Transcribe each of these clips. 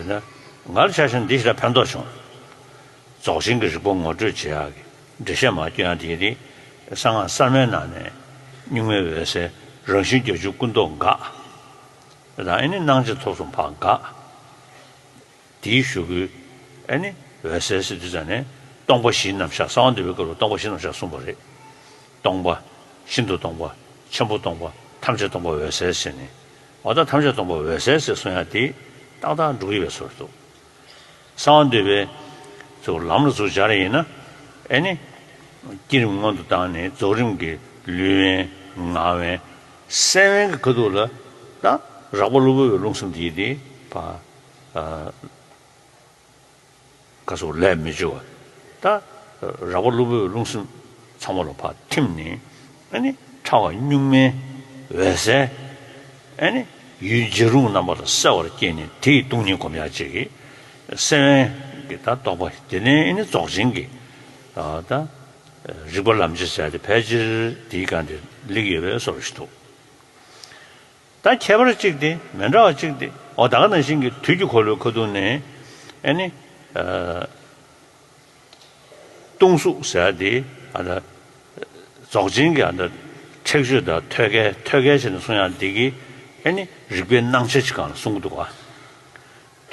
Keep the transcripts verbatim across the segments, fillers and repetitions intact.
ན་ང་ལ་ཆ་བཞག་ན་འདི་ཞེ་དྲག་ཕན་ཐོགས་བྱུང་། རྫོགས་ཆེན་གྱི་རིག་པ་ངོ་སྤྲོད་བྱེད་ཡག་གི་འགྲེལ་བཤད་མར་སྐྱོན་ཡག་དེ་ཡིན་དུས། གསང་སྔགས་གསར་མའི་ནང་ནས་གཉུག་མའི་འོད་གསལ་རང་བཞིན་བརྒྱད་ཅུ་ཀུན་རྟོག་འགག་དང་། ཨེ་ནི་སྣང་མཆེད་ཐོབ་གསུམ་ཕར་འགག་དེའི་གཞུག་གུ་ཨེ་ནི་འོད་གསལ་ཟེར་དུས་ཙ་ནས་སྟོང་པ་བཞིའི་རྣམ་གཞག། གསང་བ་འདུས་པའི་སྐབས་ལ་སྟོང་པ་བཞིའི་རྣམ་གཞག་གསུངས་པ་རེད། སྟོང་པ། ཤིན་ཏུ་སྟོང་པ། ཆེན་པོ་སྟོང་པ། ཐམས་ཅད་སྟོང་པ་འོད་གསལ་ཟེར་ནས། འོ་ད་ཐམས་ཅད་སྟོང་པ་འོད་གསལ་ཟེར་གསུང་ཡག་དེ་ཏག་ཏག་འགྲོ་གི་ཡོད་པའི་བཟོ་འདུག་གསང་བ་འདུས་པའི་ཚུར་ལམ་ལ་ཚུར་སྦྱར་ཡིན་ན། ཨེ་ནི་བསྐྱེད་རིམ་སྔོན་དུ་བཏང་ནས་རྫོགས་རིམ་གྱི་ལུས་དབེན་ངག་དབེན་སེམས་དབེན་གྱི་ཁ་ཐུག་ལ། ད་རགས་པ་གློ་བུར་བའི་རླུང་སེམས་དེ་ཡིན་དུས་ཕར། ཨ། ག་སོགས་ལས་མི་བྱེད་པ། ད་རགས་པ་གློ་བུར་བའི་རླུང་སེམས་ཚང་མ་ལ་ཕར་ཐིམ་ནས། ཨ་ནི་ཕྲ་བ་གཉུག་མའི་འོད་གསལ། ཨ་ནི་ཡུལ་འཇའ་རུང་རྣམ་པ་དང་གསལ་བར་སྐྱེས་ནས་དེ་ཡི་སྟོང་ཉིད་སྒོམ་ཡག་ཅིག་གི་སེམས་དབེན་གྱི་ད་རྟོགས་པ། དེ་ནས་ཨ་ནི་རྫོགས་ཆེན་གྱི་ད་རིག་པ་ལམ་བྱེད་ཟེར་ཡག་དེ་ཕལ་ཆེར་དེའི་སྒང་དེ་སླེབས་ཡོད་པའི་བཟོ་འདྲ་ཞིག་འདུག་ད་ཁྱད་པར་གཅིག་དེ། མི་འདྲ་བ་གཅིག་དེ། འོ་ད་ག་ནང་བཞིན་གྱི་དུས་ཀྱི་འཁོར་ལོའི་ཁ་ཐུག་ནས་ཨེ་ནི། ཨ། སྟོང་གཟུགས་ཟེར་ཡག་དེ། ཨ། ད་རྫོགས་ཆེན་གྱི། ཨ། ད་ཁྲེགས་ཆོད་དང་ཐོད་རྒལ། ཐོད་རྒལ་བྱས་ནས་གསུང་ཡག་དེ་གིས་ཨེ་ནི་རིག་པའི་སྣང་ཆ་ཅིག་སྒང་ལ་གསུང་གི་འདུག་ག་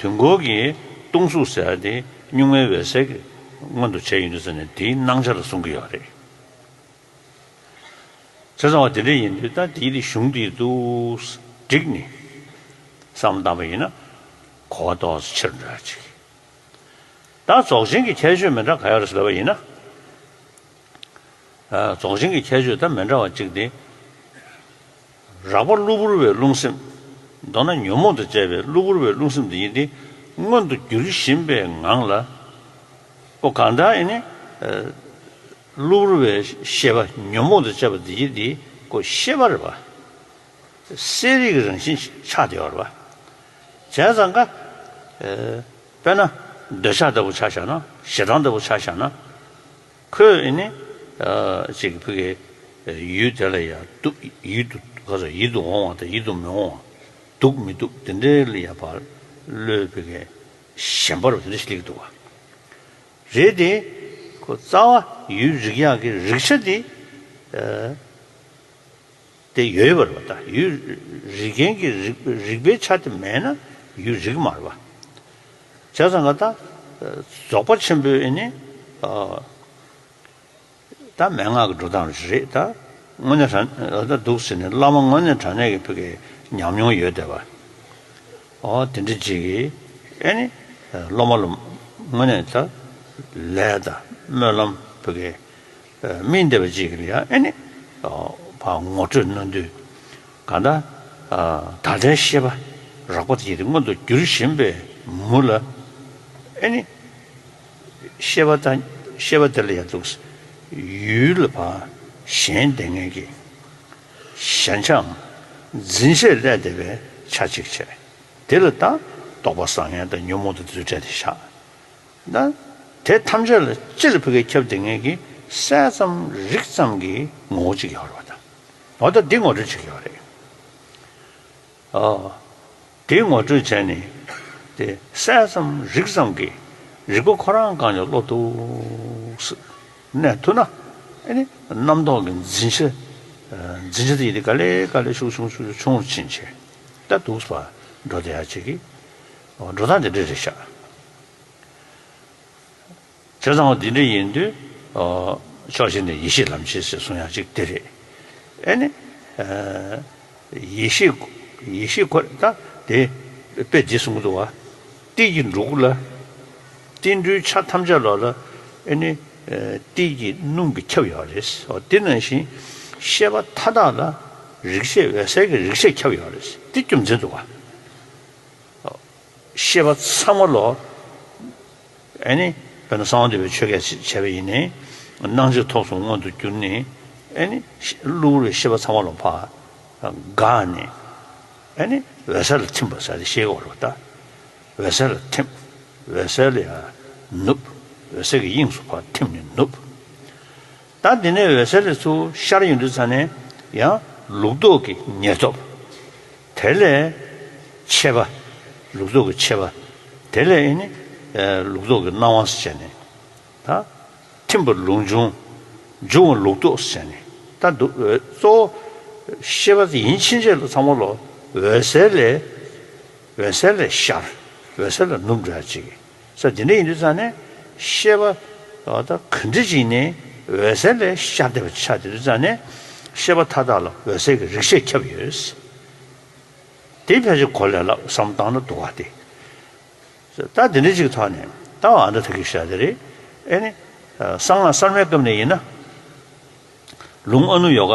དུས་འཁོར་གྱི་སྟོང་གཟུགས་ཟེར་ཡག་དེ་གཉུག་མའི་འོད་གསལ་གྱི་མངོན་དུ་བྱས་ཡོང་དུས་ཙ་ནས་དེའི་སྣང་ཆ་ལ་གསུང་གི་ཡོད་རེད། བྱས་ཙང་བ་དེ་འདྲ་ཡིན་དུས་ད་དེའི་གཞུང་དེ་འདུག་བསྒྲིགས་ནས་བསམ་བློ་བཏང་པ་ཡིན་ན་གོ་བ་ཏོག་ཙམ་ཆེར་འགྲོ་ཡག་ཅིག་ད་རྫོགས་ཆེན་གྱི་ཁྱད་ཆོས་མི་འདྲ་ག་ཡོད་རེད་ཟེར་ལབ་པ་ཡིན་ན། ཨ། རྫོགས་ཆེན་གྱི་ཁྱད་ཆོས་ད་མི་འདྲ་བ་གཅིག་དེ། རགས་པ་གློ་བུར་བའི་རླུང་སེམས། མདོར་ན་ཉོན་མོངས་དང་བཅས་པའི་གློ་བུར་བའི་རླུང་སེམས་དེ་ཡིན་ཏེ། མངོན་དུ་འགྱུར་བཞིན་པའི་ངང་ལ། ཨོ་གང་ལྟར་ཨེ་ནི། ཨ། གློ་བུར་བའི་ཤེས་པ། ཉོན་མོངས་དང་བཅས་པ་དེ་ཡིན་ཏེ་ཁོ་ཤེས་པ་རེད་པ། གསལ་རིག་གི་རང་བཞིན་ཆགས་བསྡད་ཡོད་རེད་པ། བྱས་ཙང་ཀ། ཨ། དཔེར་ན་འདོད་ཆགས་ལྟ་བུ་ཆ་བཞག་ན། ཞེ་སྡང་ལྟ་བུ་ཆ་བཞག་ན། ཁོས་ཨེ་ནི། ཨ། ཅིག་ཕ་གིའི་ཡུལ་དེ་ལ་ཡ་སྡུག་ཡིད་དུ་ག་ཚོད་ཡིད་དུ་འོང་བ་དང་ཡིད་དུ་མི་འོང་བ། སྡུག་མི་སྡུག་དེ་འདྲའི་ལ་ཡ་ཕར་བློས་ཕ་གིའི་ཞེན་པ་རུ་དེ་འདྲ་ཞིག་སླེབས་འདུག་བ། རེད་དེ། ཁོ་རྩ་བ་ཡུལ་རིག་ཡག་གི་རིག་ཆ་དེ། ཨ། དེ་ཡོད་པ་རེད་པ། ད་ཡུལ་རིག་མཁན་གྱི་རིག་རིག་པའི་ཆ་དེ་མེད་ན་ཡུལ་རིག་མ་རེད་པ། བྱས་ཙང་ང་ད་རྫོགས་པ་ཆེན་པོའི་ཨེ་ནི། ཨ། ད་མན་ངག་གི་འགྲོ་སྟངས་རེད་ད། དངོས་གནས་དྲང་ད་འདུག་ཟེར་ནས་བླ་མ་དངོས་གནས་དྲང་གནས་ཀྱི་ཕ་གིའི་ཉམས་མྱོང་ཡོད་བསྡད་པ། ཨོ་དེ་འདྲ་ཅིག་གིས་ཨེ་ནི་སློབ་མ་ལ་དངོས་གནས་ད་ལས་དང་སྨོན་ལམ་ཕ་གིའི་སྨིན་བསྡད་པ་ཅིག་ལ་ཡང་ཨེ་ནི་ཕར་ངོ་སྤྲོད་གནང་དུས། གང་ལྟར་ད་ལྟའི་ཤེས་པ་རགས་པ་དེ་ཡིས་མངོན་དུ་འགྱུར་བཞིན་པའི་མུ་ལ་ཨེ་ནི། ཤེས་པ་དང་ཤེས་པ་དེ་ལ་ཡང་འདུག་ཡུལ་ལ་ཕར་ཞེན་བསྡད་མཁན་གྱི་ཞེན་ཆའམ་འཛིན་ཆས་སླེབས་བསྡད་པའི་ཆ་གཅིག་བྱས། དེ་ལ་ད་རྟོག་པ་བཟང་ངན་དང་ཉོན་མོངས་དང་དེ་ཚོའི་གྲས་དེ་བཞག་ན། དེ་ཐམས་ཅད་ལ་སྤྱི་ལ་ཕ་གིར་ཁྱབ་བསྡད་མཁན་གྱི་གསལ་ཙམ་རིག་ཙམ་གྱི་ངོ་བོ་གཅིག་ཡོད་རེད་པ། ད་འོ་ད་འདི་ངོ་སྤྲོད་བྱེད་ཀྱི་ཡོད་རེད། ཨོ། དེ་ངོ་སྤྲོད་བྱས་ནས། དེ་གསལ་ཙམ་རིག་ཙམ་གྱི་རིག་པ་ཁོ་རང་གང་ཡང་བློ་འདུག་སེ་གནས་ཐུབ་ན། ཨ་ནི་རྣམ་རྟོག་གི་འཛིན་ཆ། འཛིན་ཆ་དེ་ཡིན་དེ་ག་ལེ་ག་ལེ་ཤུགས་ཆུང་ཆུང་ཆུང་ཆུང་རུ་ཕྱིན་བྱས། ད་འདུག་སེ་འགྲོ་བསྡད་ཡག་ཅིག་གི་འགྲོ་སྟངས་དེ་འདྲ་རེད་ཤག་བྱས་ཙང་འདི་འདྲ་ཡིན་དུས། ཕྱོགས་གཅིག་ནས་ཡེ་ཤེས་ལམ་བྱེད་ཟེར་གསུང་ཡག་ཅིག་དེ་རེད། ཨེ་ནི། ཡེ་ཤེས། ཡེ་ཤེས་ཁོ་ད་དེ་དཔེ་འདི་གསུང་གི་འདུག་བ། ཏིལ་གྱི་འབྲུ་གུ་ལ། ཏིལ་འབྲུའི་ཆ་ཐམས་ཅད་ལོགས་ལ། ཨེ་ནི། ཏིལ་གྱི་སྣུམ་གྱིས་ཁྱབ་ཡོད་རེད། འོ་དེ་ནང་བཞིན་ཤེས་པ་མཐའ་དག་ལ་རིག་བྱེད་འོད་གསལ་གྱི་རིག་བྱེད་ཁྱབ་ཡོད་རེད། དེ་རྒྱུ་མཚན་འདུག་བ། ཤེས་པ་ཚང་མ་ལོགས། ཨེ་ནི། དཔེར་ན་གསང་བ་འདུས་པའི་ཆོས་སྐད་བྱས་པ་ཡིན་ནའི། སྣང་མཆེད་ཐོབ་གསུམ་མངོན་དུ་གྱུར་ནས། ཨེ་ནི། གློ་བུར་བའི་ཤེས་པ་ཚང་མ་ལོགས་ཕར་འགགས་ནས། ཨེ་ནི་འོད་གསལ་ལ་ཐིམ་པ་ཟེར་ཏེ་ཤེས་དགོས་རེད་པ་ད། འོད་གསལ་ལ་ཐིམ། འོད་གསལ་ལ་ཡང་ནུབ། འོད་གསལ་གྱི་དབྱིངས་སུ་ཕར་ཐིམ་ནས་ནུབ། ད་འདི་ནས་འོད་གསལ་ལས་ཚུར་ཤར་ཡོང་དུས་ཙ་ནས་ཡང་ལུགས་ལྡོག་གི་ཉེར་ཐོབ། དེ་ལས་ཕྱེད་པ། ལུགས་ལྡོག་གི་ཕྱེད་པ། དེ་ལས་ཨེ་ནི་ལུགས་ལྡོག་གི་སྣང་བ་ཟེར་བྱས་ནས། ད་ཐིམ་པ་ལུགས་འབྱུང་། འབྱུང་བ་ལུགས་ལྡོག་ཟེར་ནས། ད་འདུག་གཙོ་བོ་ཤེས་པ་དེ་ཡིན་ཕྱིན་ཆད་ལ་ཚང་མ་ལོ་འོད་གསལ་ལས། འོད་གསལ་ལས་ཤར། འོད་གསལ་ལ་ནུབ་འགྲོ་ཡ་ཅིག་ས། དེ་འདྲ་ཡིན་དུས་ཙང་ནས་ཤེས་པ་ད་ག་འདྲ་ཅིག་ནས་འོད་གསལ་ལས་ཤར་བསྡད་པ་ཆགས་དེ་དུས་ཙང་ནས་ཤེས་པ་མཐའ་དག་ལ་འོད་གསལ་གྱི་རིག་བྱེད་ཁྱབ་ཡོད། དེ་ཕལ་ཆེར་གོ་ལས་སླ་བསམ་བཏང་ན་འདུག་ག་དེ། ད་དེ་འདྲ་ཅིག་ཐོག་ནས་ད་ཨ་འདྲ་ཐ་གི་བཞག་དེ་རེད། ཨེ་ནི། གསང་སྔགས་གསར་མའི་སྐབས་ནས་ཡིན་ན། ལུང་ཨ་ནུ་ཡོ་ག་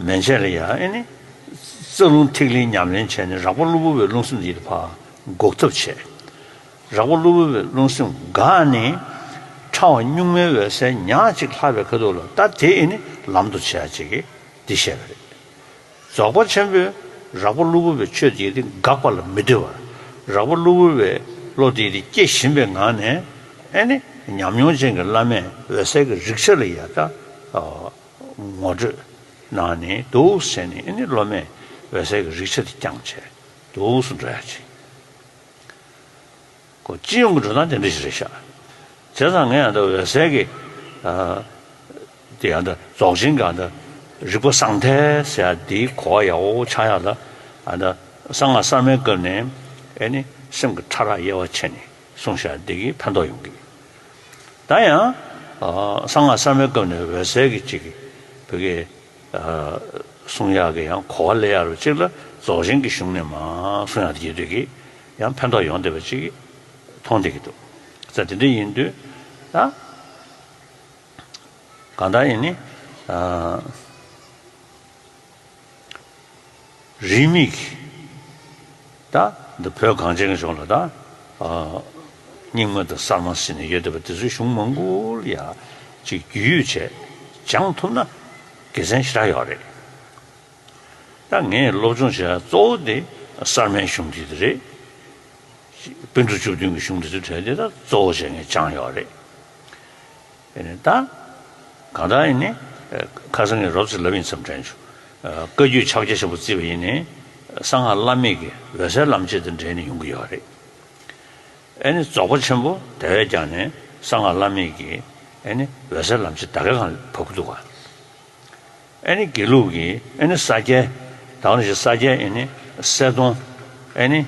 མན་ཆད་ལ་ཡ་ཨེ་ནི། རྩ་རླུང་ཐིག་ལེའི་ཉམས་ལེན་བྱས་ནས་རགས་པ་གློ་བུར་བའི་རླུང་སེམས་དེ་ཕར་འགུག་ཐབས་བྱས། རགས་པ་གློ་བུར་བའི་རླུང་སེམས་འགགས་ནས། ཕྲ་བ་གཉུག་མའི་འོད་གསལ་ཉག་གཅིག་ལྷག་པའི་ཁ་ཐུག་ལ་ད་དེ་ཨེ་ནི་ལམ་དུ་བྱེད་ཡ་ཅིག་གིས་འདི་བཤད་པ་རེད། རྫོགས་པ་ཆེན་པོས་རགས་པ་གློ་བུར་བའི་ཆོས་དེ་དེ་འགག་པ་ལ་མི་འདོད་པར། རགས་པ་གློ་བུར་བའི་བློ་དེ་དེ་སྐྱེ་བཞིན་པའི་ངང་ནས། ཨེ་ནི་ཉམས་མྱོང་ཅན་གྱི་བླ་མས་འོད་གསལ་གྱི་རིག་བྱེད་ལ་ཡ་ད་ངོ་སྤྲོད་གནང་ནས་འདུག་ཟེར་ནས། ཨེ་ནི་སློབ་མས་འོད་གསལ་གྱི་རིག་བྱེད་དེ་བསྐྱངས་བྱས་འདུག་སུ་འགྲོ་ཡ་ཅིག་ཁོ་སྤྱི་ཡོངས་ཀྱི་འགྲོ་སྟངས་དེ་འདྲ་ཞིག་རེད་ཤག་བྱས་ཙང་ངས་ཡང་ད་འོད་གསལ་གྱི། ཨ། དེ་ཡང་ད་རྫོགས་ཆེན་གྱི་ད་རིག་པ་ཟང་ཐལ་ཟེར་ཡ་དེའི་གོ་བ་ཡག་པོ་ཆགས་ཡག་ལ། ཨ། ད་གསང་སྔགས་གསར་མའི་སྐབས་ནས་ཨེ་ནི་སེམས་ཀྱི་ཕྲ་རགས་དབྱེ་བ་ཕྱེ་ནས་གསུངས་བཞག་དེ་གིས་ཕན་ཐོགས་ཡོང་གི། ད་ཡང་། ཨ། གསང་སྔགས་གསར་མའི་སྐབས་ནས་འོད་གསལ་གྱི་གཅིག་གི་བོད་ཀྱི། ཨ། གསུང་ཡག་གི་ཡང་གོ་བ་སླེབས་ཡག་རུ་གཅིག་ལ་རྫོགས་ཆེན་གྱི་གཞུང་ནས་མར་གསུང་ཡག་དེ་ཡོད་དུས་ཀྱི་ཡང་ཕན་ཐོགས་ཡོང་བསྡད་པ་གཅིག་གིས་མཐོང་བསྡད་ཀྱི་འདུག་ཙང་དེ་འདྲ་ཡིན་དུས་ད། གང་ལྟར་ཡིན་ནི། ཨ། རིས་མེད་ཀྱི། ད་འདི་བོད་གངས་ཅན་གྱི་ལྗོངས་ལ་ད། ཨ། རྙིང་མ་དང་གསར་མ་ཟེར་ནས་ཡོད་བསྡད་པ་དེ་ཚོའི་གཞུང་མང་པོ་ལ་ཡ་ཅིག་རྒྱུས་ཡོད་བྱས་སྦྱང་ཐུབ་ན་དགེ་མཚན་ཞེ་དྲག་ཡོད་རེད། ད་ངས་སློབ་སྦྱོང་བྱེད་ཡ་གཙོ་བོ་དེ་གསར་མའི་གཞུང་དེ་དེ་རེད། པཎ་གྲུབ་བཅུ་བདུན་གྱི་གཞུང་དེ་ཚོའི་གྲས་དེ་ད་གཙོ་བོ་བྱས་ངས་སྦྱངས་ཡོད་རེད། ཨེ་ནས་ད། གང་ལྟར་ཨེ་ནས། ཁ་སང་ངས་རོབ་ཙམ་ལབ་ཡིན་བསམ་དྲན་བྱུང་། བཀའ་བརྒྱུད་ཕྱག་རྒྱ་ཆེན་པོ་བརྩིས་པ་ཡིན་ནའི། གསང་སྔགས་བླ་མེད་ཀྱི་འོད་གསལ་ལམ་བྱེད་དང་འབྲེལ་ནས་ཡོང་གི་ཡོད་རེད། ཨེ་ནས་རྫོགས་པ་ཆེན་པོ་དེ་བས་ཀྱང་ནས་གསང་སྔགས་བླ་མེད་ཀྱི་ཨེ་ནས་འོད་གསལ་ལམ་བྱེད་ད་གའི་སྒང་བབས་ཀྱི་འདུག་ག་ཨེ་ནི་དགེ་ལུགས་ཀྱི་ཨེ་ནི་ས་སྐྱའི་ད་ག་ནང་བཞིན་ས་སྐྱའི་ཨེ་ནི་གསལ་སྟོང་ཨེ་ནི་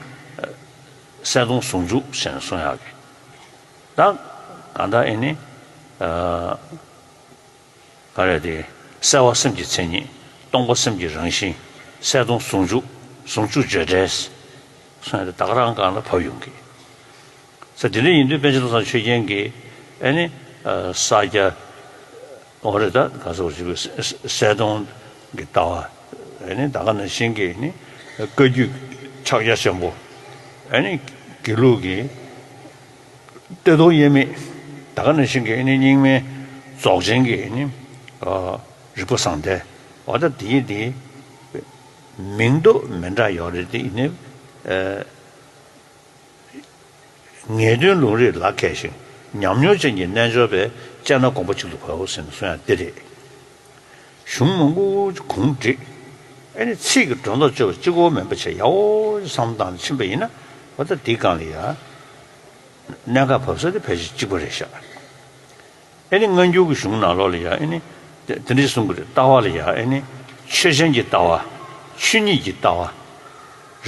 གསལ་སྟོང་ཟུང་འཇུག་ཟེར་ནས་གསུང་ཡག་གི། ད་གང་ལྟར་ཨེ་ནི་ཨ། ག་རེ་དེ། གསལ་བ་སེམས་ཀྱི་མཚན་ཉིད། སྟོང་པ་སེམས་ཀྱི་རང་བཞིན། གསལ་སྟོང་ཟུང་འཇུག་ཟུང་འཇུག་བརྗོད་བྲལ་གསུང་ཡག་དེ་ད་ག་རང་སྒང་ལ་བབས་ཡོང་གི། ས་དེ་འདྲ་ཡིན་དུས་པཎ་ཆེན་བློ་བཟང་ཆོས་རྒྱན་གྱིས་ཨེ་ནི་ས་སྐྱ། འོ་རེད། ད་ག་ཟེར་བ་ཞིག་གསལ་སྟོང་གི་ལྟ་བ། ཨེ་ནི་ད་ག་ནང་བཞིན་གྱི་ཨེ་ནི་བཀའ་བརྒྱུད་ཕྱག་རྒྱ་ཆེན་པོ། ཨེ་ནི་དགེ་ལུགས་ཀྱི་གཏེར་སྟོང་དབྱེར་མེད། ད་ག་ནང་བཞིན་གྱི་ཨེ་ནི་རྙིང་མའི་རྫོགས་ཆེན་གྱི་ཨེ་ནི་རིག་པ་ཟང་ཐལ། འོ་ད་དེའི་དེའི་མིང་འདོགས་མི་འདྲ་ཡོད་རེད་དེ་ཡིན་ནའི། ངེས་དོན་ལུང་རིགས་ལ་མཁས་ཤིང་ཉམས་མྱོང་ཅན་གྱི་རྣལ་འབྱོར་པས་དཔྱད་ན་དགོངས་པ་གཅིག་ཏུ་གོ་ཟེར་ནས་གསུང་ཡག་འདི་རེད། གཞུང་མང་པོ་གུང་བསྒྲིགས། ཨེ་ནི་ཚིག་གི་སྒྲོ་འདོགས་གཅོད་པ་གཅིག་པོ་མིན་པ་བྱས་ཡག་པོ་བསམ་བཏང་ནས་ཕྱིན་པ་ཡིན་ན། འོ་ད་འདིའི་སྒང་ལ་ཡ་གནད་འགག་བབས་ས་དེ་ཕལ་ཆེར་གཅིག་པ་རེད་ཤག་ཨེ་ནི་སྔ་འགྱུར་གྱི་གཞུང་ནང་ལོགས་ལ་ཡ་ཨེ་ནི་དེ་དེ་འདྲ་གསུང་གི་རེད། ལྟ་བ་ལ་ཡ་ཨེ་ནི་ཆོས་ཅན་གྱི་ལྟ་བ། ཆོས་ཉིད་ཀྱི་ལྟ་བ།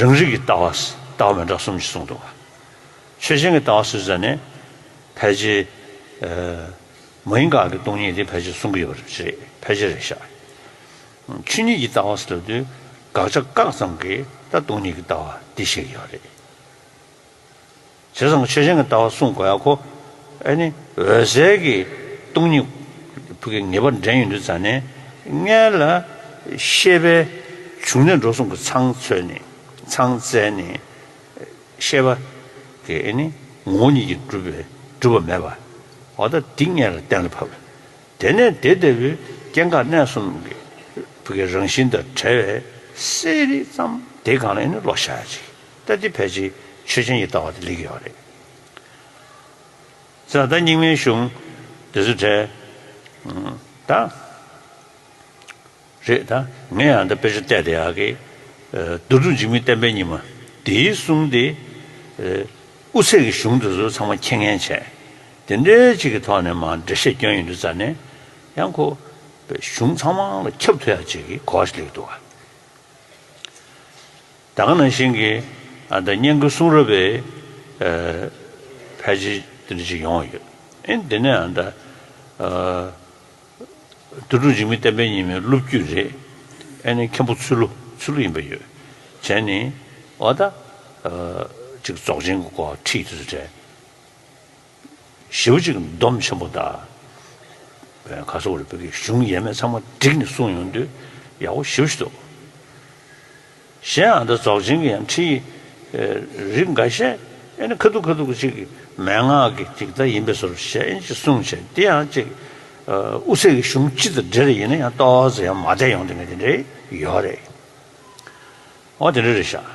རང་རིག་གི་ལྟ་བ། ལྟ་བ་མི་འདྲ་གསུམ་ཞིག་གསུངས་འདུག་ག་ཆོས་ཅན་གྱི་ལྟ་བ་ཟེར་ཙང་ནས་ཕལ་ཆེར། ཨ། མ་ཡིན་དགག་གི་སྟོང་ཉིད་དེ་ཕལ་ཆེར་གསུང་གི་ཡོད་པ་རེད། ཕལ་ཆེར་རེད་ཤག་ཆོས་ཉིད་ཀྱི་ལྟ་བ་ཟེར་དུས་དགག་བྱ་བཀག་ཙམ་གྱིས་ད་སྟོང་ཉིད་ཀྱི་ལྟ་བ་འདི་བཤད་ཀྱི་ཡོད་རེད། བྱས་ཙང་ཆོས་ཅན་གྱི་ལྟ་བ་གསུང་དགོས་ཡག་ཁོ། ཨེ་ནི་འོད་གསལ་གྱི་སྟོང་ཉིད་ཕུགས་ཀྱི་ངེས་པ་འདྲེན་ཡོང་དུས་ཙང་ནས་སྔོན་ལ་ཤེས་པའི་འབྱུང་གནས་འགྲོ་གསུམ་གྱི་མཚང་འཚོལ་ནས་མཚང་བཙལ་ནས་ཤེས་པ་གི་ཨེ་ནི་ངོ་བོ་ཉིད་ཀྱིས་གྲུབ་པའི་གྲུབ་པ་མེད་པ། འོ་ད་འདི་སྔོན་ལ་གཏན་ལ་ཕབ། དེ་ནས་དེ་ལྟ་བུའི་སྐྱེ་འགག་གནས་གསུམ་གྱི་ཕུགས་ཀྱི་རང་བཞིན་དང་བྲལ་བའི་གསལ་རིག་ཙམ་དེ་སྒང་ལ་ཨེ་ནི་བློ་བཞག་ཡག་ཅིག་ད་འདི་ཕལ་ཆེར་ཆོས་ཅན་གྱི་ལྟ་བ་དེ་སླེབས་ཀྱི་ཡོད་རེད། ཙང་ད་རྙིང་མའི་གཞུང་དེ་ཚོ་གྲས་ད་རེད། ད་ངས་ཡང་ད་དཔེ་ཆ་བལྟས་བསྡད་ཡག་གི། ཨ། རྡོ་གྲུབ་འཇིགས་མེད་བསྟན་པའི་ཉི་མ་དེའི་གསུང་དེ། ཨ། དབུ་ཚད་ཀྱི་གཞུང་དེ་ཚོ་ཚང་མ་མཁྱེན་མཁན་བྱས། དེ་འདྲའི་ཅིག་གི་ཐོག་ནས་མར་འགྲེལ་བཤད་སྐྱོན་ཡོང་དུས་ཙ་ནས་ཡང་ཁོ་གཞུང་ཚང་མ་ལ་ཁྱབ་ཐུབ་ཡ་ཅིག་གི་གོ་བ་ཞིག་སླེབས་འདུག་ག་ད་ག་ནང་བཞིན་གྱི་ཨ་ད་སྙན་བརྒྱུད་གསུང་རབ་པའི་ཨ་ཕལ་ཆེར་དེ་འདྲ་ཅིག་ཡོང་ཡོད། ཨེ་འདི་ནས་ཨ་ད་ཨ་དུས་འཁྲུགས་འཇིགས་མེད་བསྟན་པའི་ཉི་མའི་སློབ་བརྒྱུད་རེད། ཨེ་ནས་མཁན་པོ་ཚུལ་ལུ་ཚུལ་ལུ་ཡིན་པ་ཡོད། བྱས་ནས་འོ་ད་ཨ་ཅིག་རྫོགས་ཆེན་གྱི་སྐོར་ཁྲིད་དུ་བྲལ། ཞེ་པོ་ཅིག་སྡོམ་ཆེན་པོ་དང་། བན་ག་སོག་རེ་བོད་ཀྱི་གཞུང་ཡས་མས་ཚང་མ་བསྒྲིགས་ནས་གསུངས་ཡོང་དུས་ཡག་པོ་ཞེ་པོ་ཞིག་འདུག་གཞན་ཡང་ད་རྫོགས་ཆེན་གྱི་ཡང་ཁྲིད་རིགས་འགའ་ཤས་ཨེ་ནི་ཁ་ཐུག་ཁ་ཐུག་ཅིག་མན་ངག་གི་ཅིག་ད་ཡིན་པའི་བཟོ་འདྲ་ཞིག་ཨེ་ནི་ཅིག་གསུངས་བྱས། དེ་ཡང་ཅིག་དབུ་ཚད་ཀྱི་གཞུང་སྤྱི་དང་འབྲེལ་ཡིན་ན་ཡང་ཏོག་ཙམ་ཡང་མ་བསྡད་ཡོང་དེ་ངས་དེ་འདྲ་ཡོད་རེད། འོ་དེ་འདྲ་རེད་ཤག